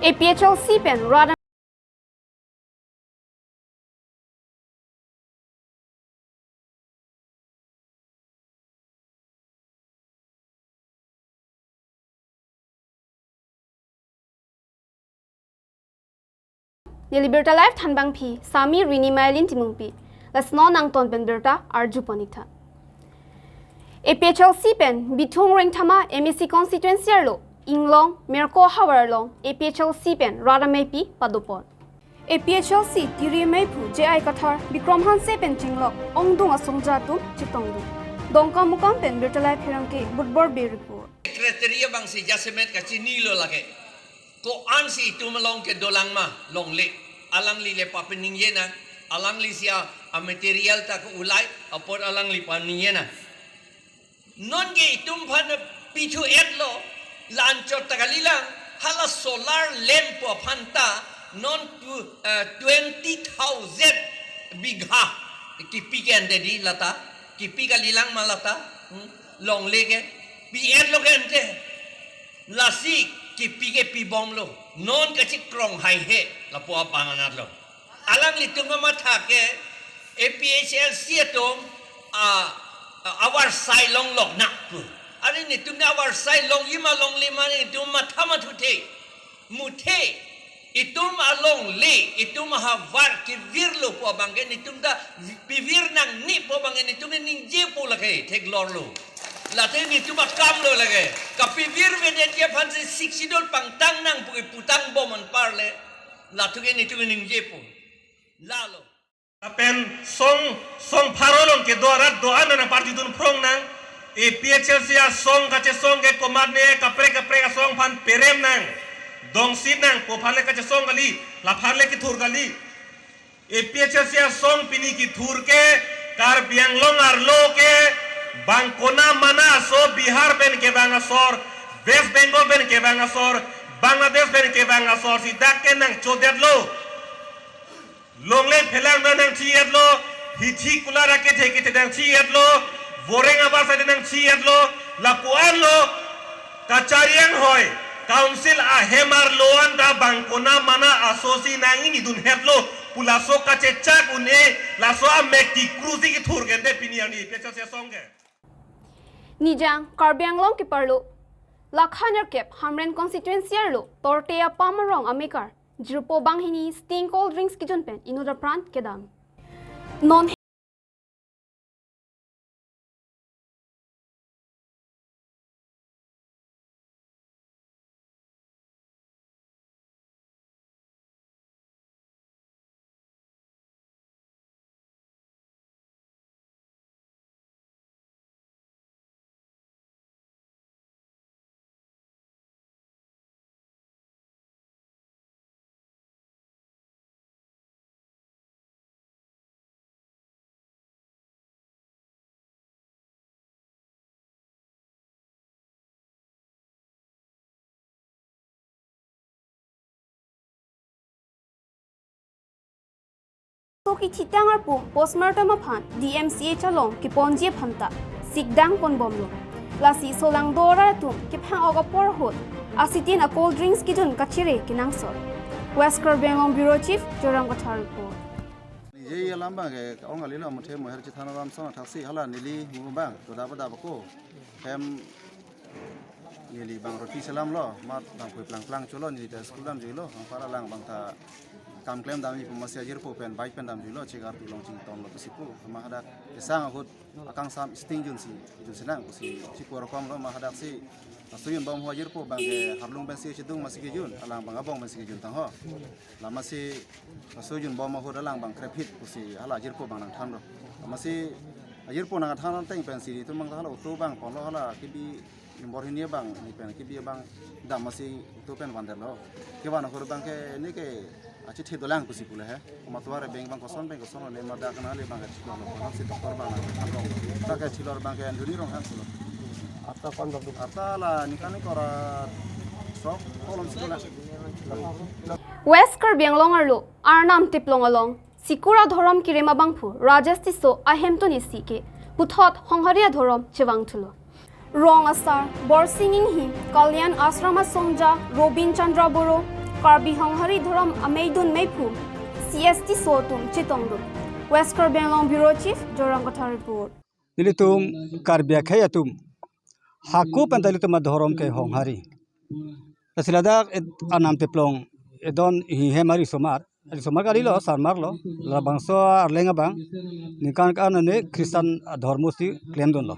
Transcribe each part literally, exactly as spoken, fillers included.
A P H L C pen rat Neli Birta Live thanbangpi, Sami Rini Mailin Timungpi. Lasi non nangton pen birta arjupon ik tha. A P H L C pen Bithung Rengthama M A C constituency arlo Inglong Merko havar along A P H L C pen rat ameipi padopon. A P H L C tiri ameiphu J I Kathar, Bikram Hanse pen chenglok ongdung asongja atum chetongdun. Dongkamukam pen Birta Live pherangke Budbor Bey report. Secretary abangsi jasemet kachinilo lake. Ko-ansi itum along ke dolang ma longle. Alangli le papeningje nang. Alanglisi a, a material ta ke ulai apot alangli paningje nang. Non ke itum aphan pithu-etlo, la-anchot ta kalilang, hala solar lamp pu aphan ta, non tu, eh, twenty thousand bigha kipi ke ante di lata, kipi kalilang ma lata, hmm, longle ke, pi-etlo ke ante, lasi kipi ke pibomlo, non kachikrong haihe, lapu abang anatlo. Alanglitum amatha ke A P H L C atum a, a, avarsai longlok nang pu. Ari netum ne avarsai longji ma longle ma netum matha mathuthe. Muthe itum alongle, itum ahavar kevirlo pu abang ke netum ta pivir nangne pu abang ke netum ningjepo lake theklorlo. Late netum akamlo lake. Kapivir vedet ke aphansi Sixth Schedule pangtang nang pu keputang bom anparle. Latum ke netum ningjepo. Lalo. Lapen song, song pharo along kedo arat do-an nangparjudun phrong nang. A P H L C asong kachesong ke komatne kaprek kaprek asong aphan perem nang. Dongsi nang, ko aphan le kachesong kali, la aphan le kethur kali. A P H L C asong pini kethur ke Karbi Anglong arlo ke bang konat mana aso, Bihar pen kevang asor, West Bengal pen kevang asor, Bangladesh pen kevang asor si dak ke nangchodetlo. Longle phelang ta nangchi-etlo, hithi kular akethe kethe nangchi-etlo, voreng abasa ta nangchi-etlo, lapu-anlo, kachari anghoi, council ahem arlo anta bang konat mana aso si nang-ingdun hetlo, pu laso kachechak un-e, laso amek kekru si kethur ke ante pini arni A P H L C asong ke. Nijang, Karbi Anglong keparlo, lakha nerkep Hamren constituency arlo, Torte apam arong amekar jirpo banghini Sting cold drinks kejun pen inut apran kedam. Non So kethitang arpum postmortem aphan D M C H along keponji aphan ta sikdang ponbomlo. Lasi solangdo arat atum kephang-ok apor ahut asitin a cold drinks kejun kachere kenangsot. West Karbi Anglong Bureau Chief Joram Kathar report. Ningje alam abang ke ong alilo, muthe moher chethan alam song thaksi hala neli mu abang to daba daba ko hem neli bang roti selamlo, mat bang koi plang plang cholo, neli ta school damjuilo, bang para lang bang ta kam klem damji pu masi ajirpo pen bike pen damjuilo, chegar tu long chingtonlo pusi pu, ma hadak kesang ahut akangsam Sting junsi, junsi nang pusi chikor komlo, ma hadaksi laso junbom ho ajirpo bang ke harlung pensi chedung masi kejun, alang bang abong pensi kejun tang ho. Lamasi laso junbom ahut alang bang krepit pusi hala ajirpo bang nangthanlo. Lamasi ajirpo nangthan ateng pensi itum bang hala auto bang ponlo, hala kebi nombor hini bang, ni pen kebi bang dam masi auto pen vandetlo. Kevan ahut bang ke neke achethe dolang pusi pule he. Komat tovar beng bang koson beng koson ne ma dak nangli bang ke chiklo lo, koson si doctor bang nangthanlo. Dak ke chilor bang ke Anduni Ronghang silo. Arta kon dok dok. Arta la ningkan ni kora sok kolom silo la. West Karbi Anglong arlo Arnam Tiplong along Sikura dhorom kerem abangphu Rajesh Tisso ahemtun isi ke puthot Honghari adhorom chevangthulo. Rong asar Borsing Inghi, Kalyan Ashram asongja Robin Chandra Boro, Karbi Honghari Dhorom ameidun meiphu C S T so atum chetongdun. West Karbi Anglong Bureau Chief, Jorang Kathar report. Nelitum Karbi akhei atum hako pen ta ilitum adhorom ke Honghari. Lasi ladak et anam teplong edon hihem ari somar. Ari somar kalilo, sarmar lo. Labangso arleng abang ningkan ke-an ane Christian adhormo si klemdunlo.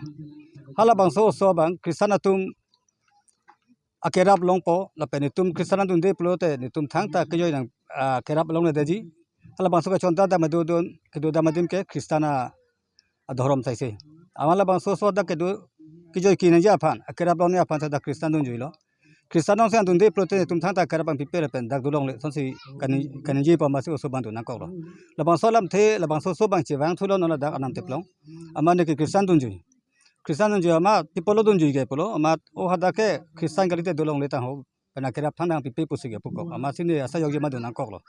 Halabangso oso abang Christian atum akerap longpo, lapen itum Christian adunde pulote nelitum thangta kejoi nang, ah, kerap longledetji. Halabangso kechonta dam adodun, kedodam adim ke Christian a, adhorom saise. Amat labangso oso dak kedo kejoi keningje aphan, akerap longne aphan ta dak Christian dunjuilo. Christian alongsi an dunde pulote nelitum thangta akerap abang pipe lapen dak dolongle asonsi kaning, kaningjepo, amatsi oso abang dun nangkoklo. Labangso alamthe, labangso oso abang chevangthulo, non ladak anam teplong. Amat neke Christian dunjui. Christian dunjui amat, tipolo dunjui ke pulo, amat o hadak ke Christian kalite dolongle tangho, pen akerap thangdang pipe pusi ke pukok. Amatsi ne asai jokji amat dun nangkoklo.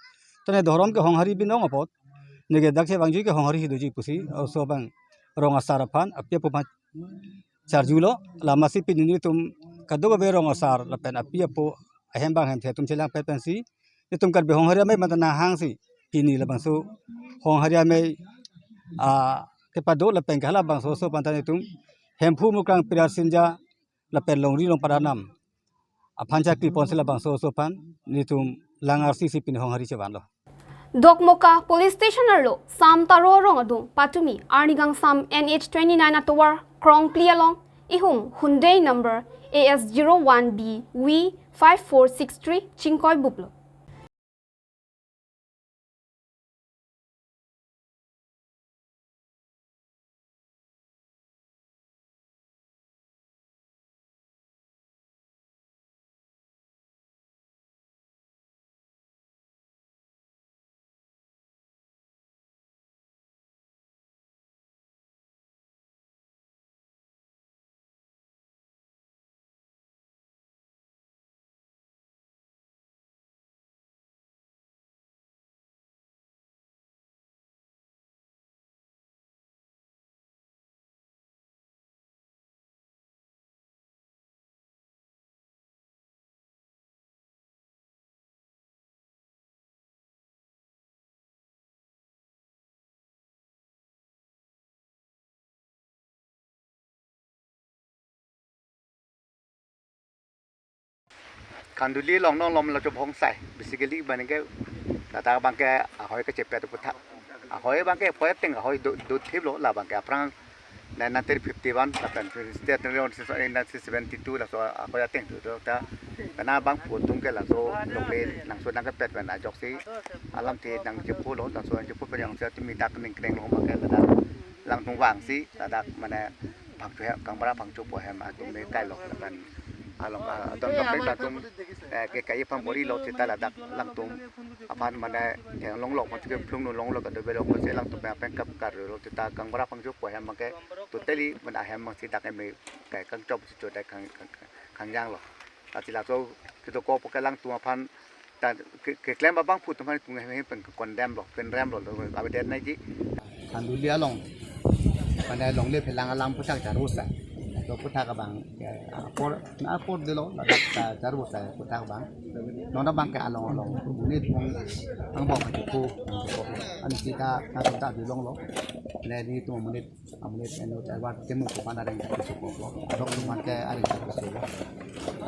Tane dhorom ke Honghari binong apot, neke dak chevangjui ke Honghari si doji pusi oso abang rong asar aphan, api apo aphan charjulo. Amatsi pini nelitum kadokave rong asar lapen api apo ahem bang hemthe atum chelangpet pensi nelitum Karbi Honghari amei mata nanghangsi pini labangso Honghari amei, ah, kepado lapen ke halabangso oso aphan ta nelitum Hemphu Mukrang Pirar Sinja lapen Longri Longpat anam aphan chakri ponsi labangso oso aphan nelitum lang arsisi pini Honghari chevanlo. Dokmoka Police Station arlo Sam Taro Rong adung patumi arni kangsam N H twenty-nine atovar krongphli along ihum Hyundai number A S zero one B V five four six three chingkoibuplo. Khanduli along nonglom lo chobhongsai. Basically, mane ke, ladak abang ke ahoi kechepet aputhak. Ahoi abang ke, ahoi ateng, ahoi do, dothiplo, labang ke aphrang nineteen fifty-one, lapen state nineteen seventy-two, laso ahoi ateng do, do, ta, kana abang phu atum ke laso longle nangso nangkepet pen ajoksi alamthe nangchephulo, laso nangchephu pen jongsi atum mi dak ningkrenglo abang ke ladak alangtum vangsi, ladak mane phangcho hem, Kangbra phangcho po hem atum me kailo lapen along, ah, adon kaprek atum, eh, ke kai aphan bor-ilo seta ladak alangtum aphan mane theklonglo, mane ke phlung longlo, kadobelo, mane alangtum aphan kap karlo seta Kangbra phangcho po hem abang ke totally mane ahem abangsi dak eme kai kangchop si chodai kang, kang, kangjanglo. Lasi laso kedokok pu ke alangtum aphan ta ke, keklem abang phu atum aphan tung hem hem pen condemn lo, penrem lo, lo, avedet nangji. Khanduli along, mane longle phelang alam aputhak charvusai. Laso aputhak abang, ya, apor, na apor delo, ladak ta charvusai aputhak abang. Non abang ke along along, monit mong, angbong kachephu, ansi ta, na ta dilonglo. Mane nelitum monit, amonit eno ta war temu ko mana reng ta kachephulo. Adok teman ke areng ta kachephulo.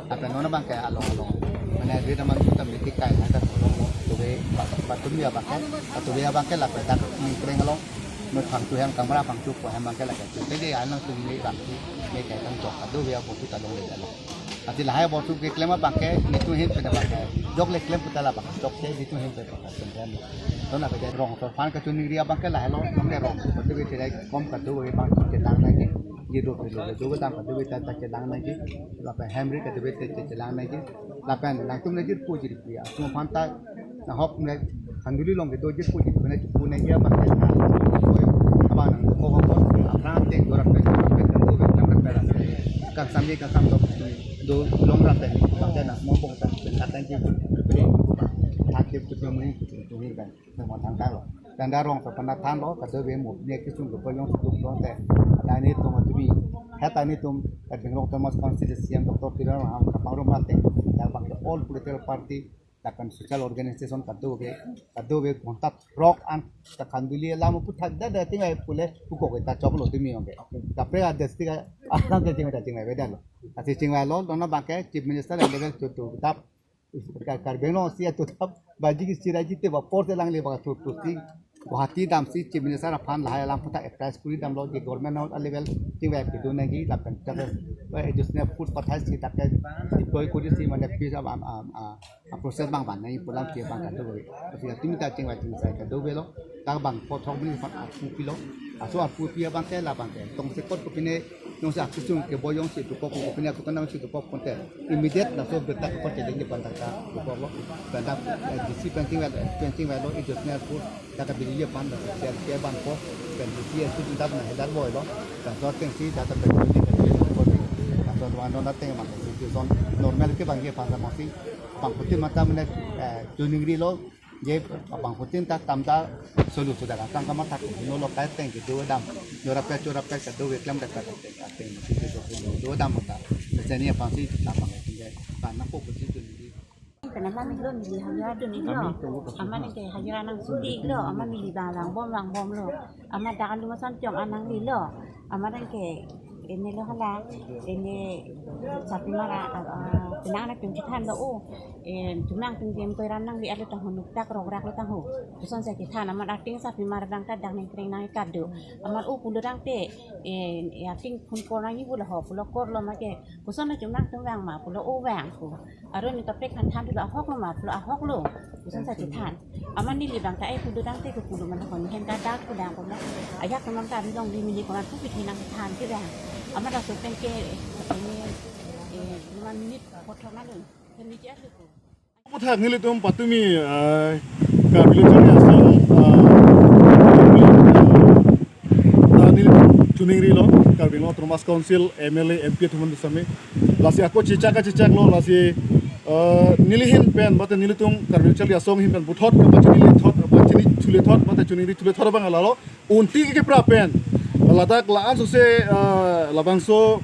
Lapen non abang ke along along. Mane duit aman kita miti kai na ta tulong lo. Tuwe pa-, patumi abang ke, tuwe abang ke lapen dak ningkreng along. Mane phangcho hem, Kangbra phangcho po hem abang ke lapen. Jadi alangtum me abang, me kai kangchok, kadokave apo tu ta longle along. Lasi lahai abortu keklem abang ke, nelitum ahin pen abang ke. Jokle klem puta labang, jokte nelitum ahin pen abang ke. Tona ke rong asor aphan kachiningri abang ke lahelo, along ke rong. Kadokave cherai kom kadokave abang chelang nangji. Jiro pilo, kadokave dam kadokave ta chelang nangji. Lapen hemri kadokave ta chelang nangji. Lapen nangtum nangji pu jiri pu ya. Atum aphan ta nahok ne Khanduli along kedo jirpo jirpo ne chephu ne ya abang ke. Abang nangkok apot, aphrang ateng dorap pen, dorap pen, dorap pen, dorap pen. Kangsam ye kangsam dok, dolong rap pen, abang ke nang mong pong ta pen, katan ke pun, pen, ha ke pun muni, pun kan, mong thang kang lo. Tanda rong so pernah than lo, kadokave mo, ne kisung kepo jong suduk lo te, ada ni tum atumi, heta ni tum, at Benglong Thomas Council C M Doctor Tuliram Ronghang kapangrum ateng, abang ke all political party, lapen social organization kadokave, kadokave ghonta throk an ta Khanduli alam aphuthak dak dak chingvai pule pukok ta choklo tumi ong ke. Kaprek a district a, alam ke chingvai ta chingvai ave dak lo. Lasi chingvailo, dona abang ke Chief Minister level tu tu tap Kar-, Karbi Anglong si atu tap baji ke siraji te ba por te lang le ba tu tu si Guwahati damsi Chief Minister aphan lahai alam aphuthak advertise kuri damlo je government a level chingvai kedo nangji lapen ta ba additional force pathai si dak ke deploy kuri si mane peace am, am, am, a, a process abang van nangji pu alam ke abang kadokave. Pasi tumi ta chingvai chingsai kadokavelo. Dak abang po thok mini aphan arpu pilo. Laso arpu pi abang ke la abang ke tongsekot kopine jongsi akusung keboi jongsi dokok, kopine akutang jongsi dokok pon te immediate laso birta kepon cheleng ke pon dak ta dokoklo. Pon dak, eh, D C pen chingvai, pen chingvailo, additional force dak ke B G F aphan, dak ke C R P F aphan po, pen D C S P dak na hedak boilo. Dak so atengsi dak ta pen chingvai, dak so wan non ateng man situation normal ke abang ke aphan sa masi abang putin mata mene, eh, chuningrilo. Je abang putin ta tamta solu sudah datang kama tak no lo kai teng kedo dam. Jorapet jorapet kedo weklem dak dak teng ateng kedo dam ta. Jadi aphansi abang ke tinggal tanah kok putin tu ni. Kenapa nih lo milih hajira dun nih lo? Amat nih kayak hajira nang sudi lo, amat milih bang bang bom bang bom lo. Amat dak alu masan chong anang li lo. Amat ning ke ini lo hala, ini sapi mara, ah, ah, penang na tung chethan lo, oh, eh, tumang tung jem koi ran nang li alu tang hunuk dak rok rak lo tang hu. Koson sa chethan, amat ating sapi mara dang ta dak neng kring nang kado. Amat, oh, pulo dang te, eh, ya ting phun kor nang ibu lo ho, pulo kor lo ma ke. Koson na chumang tung vang ma, pulo, oh, vang pu. Aron ni kaprek khan than tu lo ahok lo ma, pulo ahok lo. Koson sa chethan. Amat neli bang ta ai pulo dang te ke pulo man hon hen ta dak pu dang ko ma. Ajak teman ta ri long di mili ko man pu pithe nang than ke dang. Amat laso pen ke ini, eh, lima minit kothok na lun. Pen ni jas ko. Aphuthak nelitum patumi, eh, Karbi Lo Charli Asong, eh, ta nelitum chuningrilo, Karbi Anglong Autonomous Council, M L A, M P atum an sami. Lasi ako chechak chechak lo, lasi, eh, neli ahin pen, mate nelitum Karbi Lo Charli Asong ahin pen puthot, pachini le thot, pachini chule thot, mate chuningri chule thot abang lalo. Unti ke pra pen. Ladak la-an sose, eh, labangso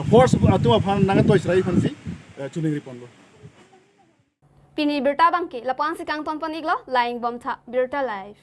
force atum aphan nang toy srai aphansi, eh, chuningri ponlo. Pini birta abang ke lapu-an si kangton pon iklo, laing bom tha, Birta Live.